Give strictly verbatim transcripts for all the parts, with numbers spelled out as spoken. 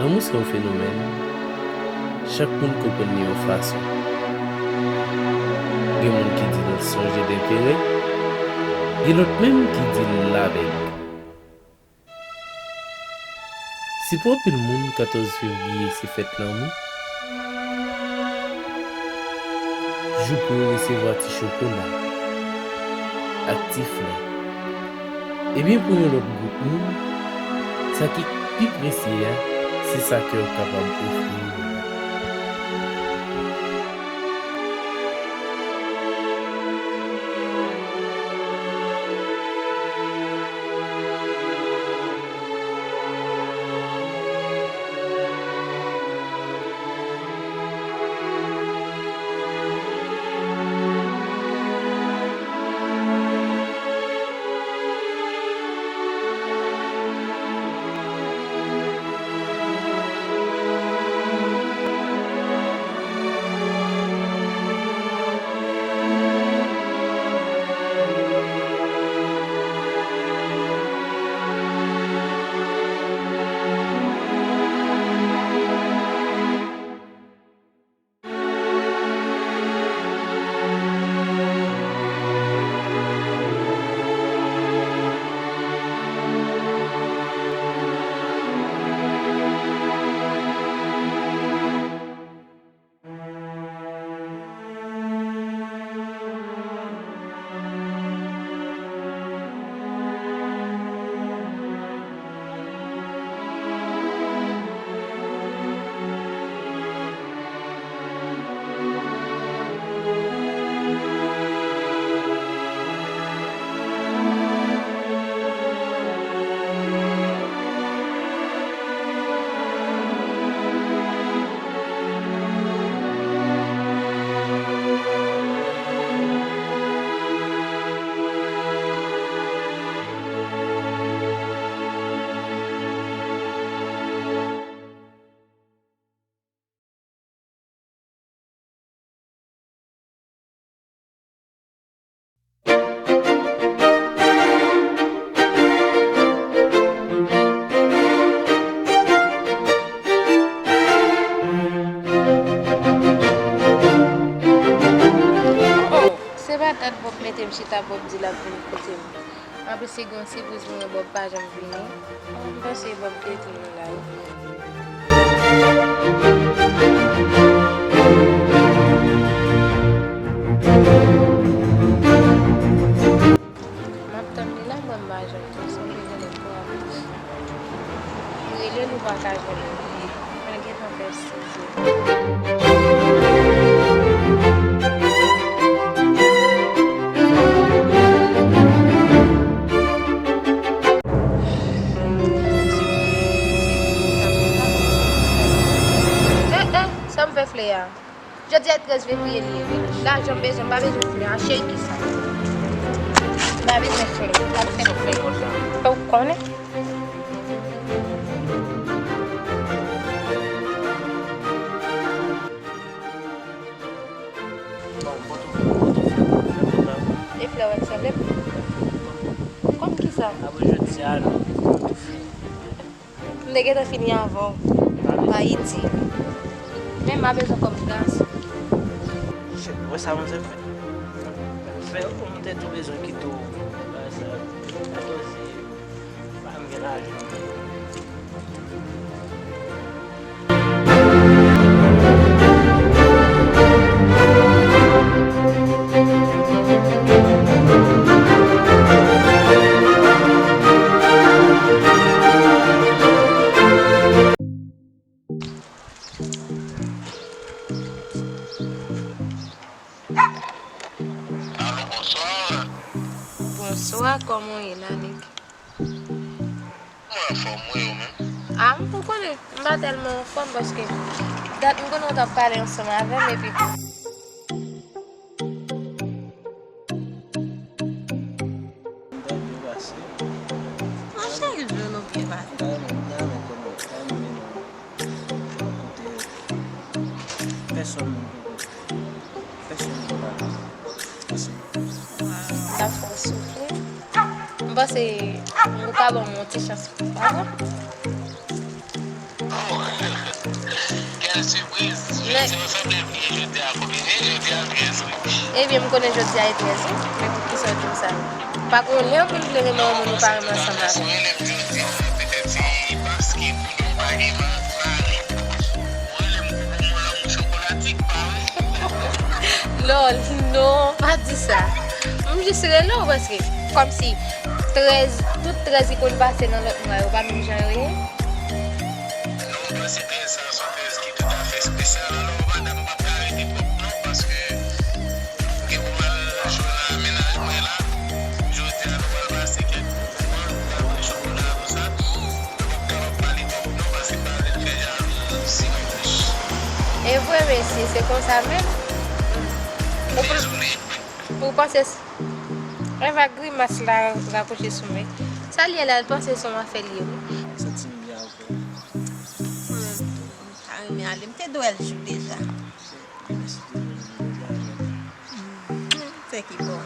Lanmou se yon fenomèn, chak moun konprann li yon fason. Gen moun ki di l sonje dentere, gen lòt menm ki di l lavèg. Si pou anpil moun, katòz fevriye se fèt lanmou, jou pou yo resevwa ti chokola ak ti flè. Ebyen, pou yon lòt gwoup moun, sa ki pi presye a, se sa kè w kapab ofri yo. Oh, se pa dat Bob mete m chita, Bob di l ap vin kote m. Anplis, se gen yon sipriz mwen wè Bob pa janm vini. M panse Bob te di nou la wi. M ap tann li la, Bob pa janm vini, se yon bezwen nèg pou anplis. M rele l, ou pa ka jwenn li. Mwen gentan fè siz è. Eh, eh, sa m fè flè a? Jodi a trèz fevriye li ye, wi. Lajan m bezwen, m pa bezwen flè a, cheri, kisa? M pa bezwen flè, m pa bezwen flè. Ou konnen? E flè w wè k sanble m? Kòm kisa? Apre jodi a, non. M te gentan fini avè w. Ayiti. Men m pa bezwen kòb gason. Shit, wè sa manzè fè. Fè ou, m te tou bezwen kite w. Bagay sa, atò si pa m gen lajan. Alo, bonswa. Bonswa, kòman w ye la, nèg? Mwen anfòm, wi, ou menm? A, m, ou konnen, m pa tèlman anfòm paske dat m konnen w t ap pale ansanm avè m epi. M tande w pase. Monchè, Jolo byen pase. M ta renmen, m ta renmen konnen, m ta renmen renmen w. Kote pèsonn, pèsonn pa la. Pèsonn. Sa fè w soufri. M panse ou ka ban m yon ti chans, pa vre? Sipriz. Jodi a sanble vini jodi a konbyen? Jodi a trèz, wi. Ebyen, m konnen jodi a e trèz, wi. Men poukisa w di m sa? Pa gen yon lè moun vle renmen yon moun ou pa renmen ansanm avè l. Lòl, non, pa di sa. M jis rele w paske, kòmsi trèz, tout trèz ki konn pase nan lòt mwa yo pa menm jan yo ye. Non, paske trèz sa se yon trèz ki toutafè espesyal. Alò, madanm, m p ap ka rete twòp non, paske m gen pou m al jwe nan mennaj mwen la. Jodi a, nou pral pase kèk moman, nou pral manje chokola, tout sa. Nou p ap kapab pale twòp non, paske m pa vle l fè jalouzi nan bouch. E vre, mesye, se konsa menm. Dezole. Ou panse s-, Eva grimas la rapwoche sou mwen. Sa l ye la, l panse se yon afè l ye, wi. Santi m byen avè w. Hmm. M ta renmen ale, m te dwe al jou deja. Mèsi de vini jodi a, jodi. Hmm, se ki bon.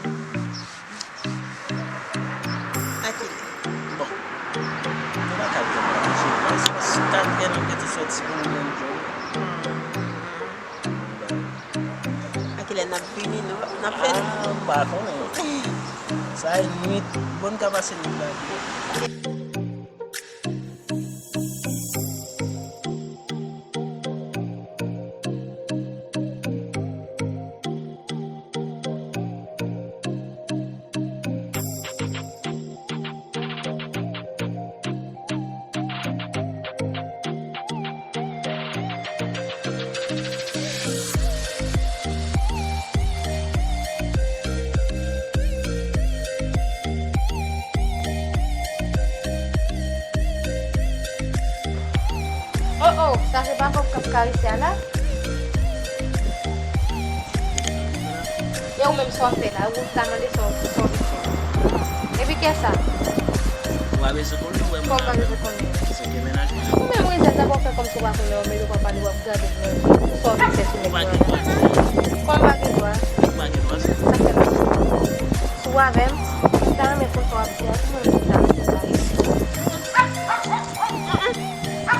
Akile. Bon. Nou pa ka pran pati, cheri. Paske kat è n ap gentan sòti pou nou pran djòb. Hmm. Akile n ap vini, nou, n ap fè. Ah, m pa konnen. Sa e nwit. Bon, n ka pase nwit la byen. Oh, oh, sa se pa kòk k ap karese a la? E ou menm sa w ap fè la? Ou ta mande sa w, sa w vin fè. Epi kè sa? Ou pa bezwen konnen, ou wè moun nan menm. Kòman w pa bezwen konnen? Se ke mennaj mwen. Ou menm rezèv sa w ap fè kòmsi w pa konnen, ou mete w ap pale, w ap gade moun nan je. Sa w vin fè sou nèg yo a? Ou pa gen dwa. Kòman w pa gen dwa? Ou pa gen dwa, se. Sa fè la. Si w avè m, m ta renmen konn sa w ap di a, ou menm ou ta renmen sa.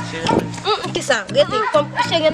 Cheri. Mm, mm, kisa? Rete. Kòm cheri.